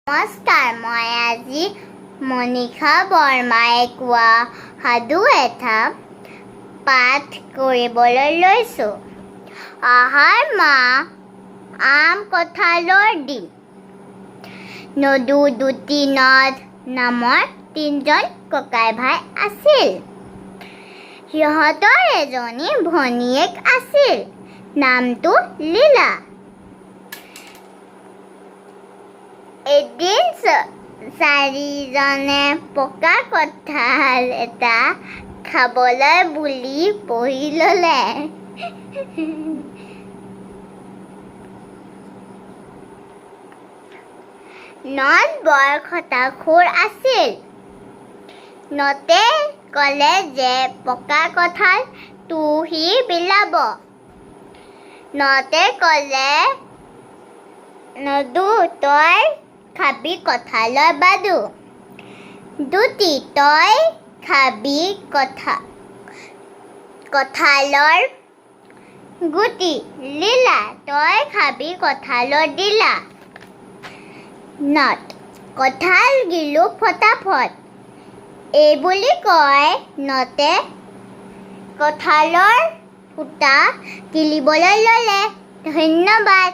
নমস্কাৰ, মই আজি মনীষা বৰ্মাই কোৱা সাধু এটা পাঠ কৰিবলৈ লৈছোঁ। আহাৰ মাহ, আম কঁঠালৰ দিন। নদু, দুটি, নদ নামৰ তিনিজন ককাই ভাই আছিল। সিহঁতৰ এজনী ভনীয়েক আছিল, নামটো লীলা। এদিন চাৰিজনে পকা কঁঠাল এটা খাবলৈ বুলি বহি ল'লে। নদ বৰ খটাসুৰ আছিল। নতে ক'লে যে পকা কঁঠালটো সি বিলাব। নতে ক'লে, নদু, তই খাবি কঁঠালৰ বাদু। দুটি, তই খাবি কঁঠালৰ গুটি। লীলা, তই খাবি কঁঠালৰ ডিলা। নদ, কঁঠাল গিলো ফটাফট। এইবুলি কৈ নতে কঁঠালৰ ফুটা গিলিবলৈ ল'লে। ধন্যবাদ।